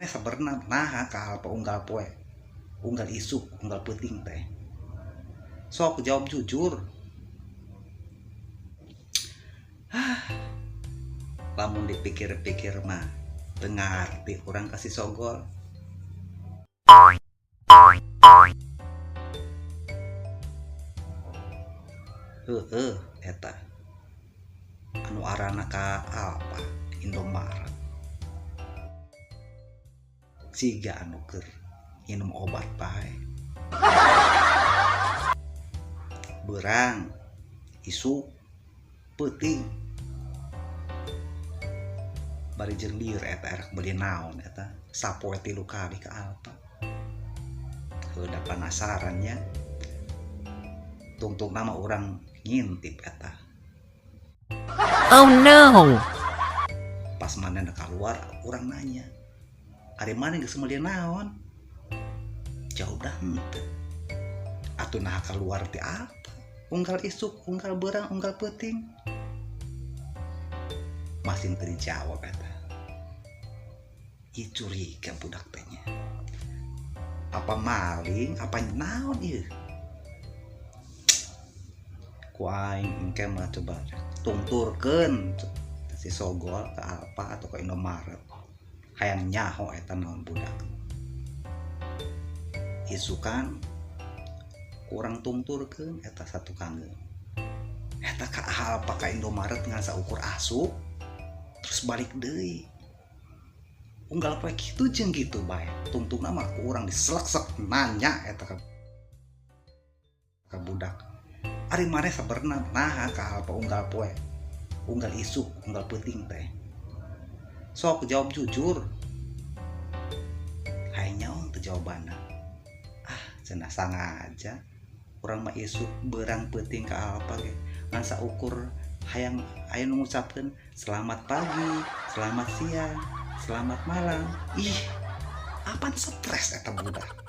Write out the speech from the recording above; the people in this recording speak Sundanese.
Sabenerna naha ka Alfa unggal poe, unggal isuk, unggal peuting teh? Sok jawab jujur. Lamun dipikir-pikir mah teu ngarti urang ka si Sogol. Heueuh eta anu arana ka Alfa Indomaret siga anu keur nginum obat bae. Beurang, isuk, peuting bari jeung lieur eta erek meuli naon eta sapoe 3 kali ka Alfa. Heuh da panasaran nya. Tungtungna mah urang ngintip eta. Oh no. Pas manehna kaluar urang nanya, ari maneh geus meuli naon? Jawab dah henteu. Atuh naha kaluar ti Alfa? Unggal isuk, unggal beurang, unggal peuting. Masih teu dijawab eta. Ieu curiga budak teh nya. Apa maling, apa naon ieu? Ku aing engke mah coba tungturkeun si Sogol ke Alfa atau ke Indomaret. Hayang nyaho eta naon budak. Isukan kurang tungturkeun eta satu kangeun. Eta ka Alfa ka Indomaret ngan saukur asup terus balik deui. Unggal poe kitu jeung kitu bae. Tungtungna mah ku urang diselek-selek nanya eta ka budak. Ari maneh sabenerna naha ka Alfa unggal poe, unggal isuk, unggal peuting teh? Sok jawab jujur. Hayang nyaho teu jawabanna. Ah, cenah sangaja urang mah isuk beurang peuting ka Alfa ge ngan saukur hayang aya nu ngucapkeun selamat pagi, selamat siang, selamat malam. Ih, apaan stres eta budak.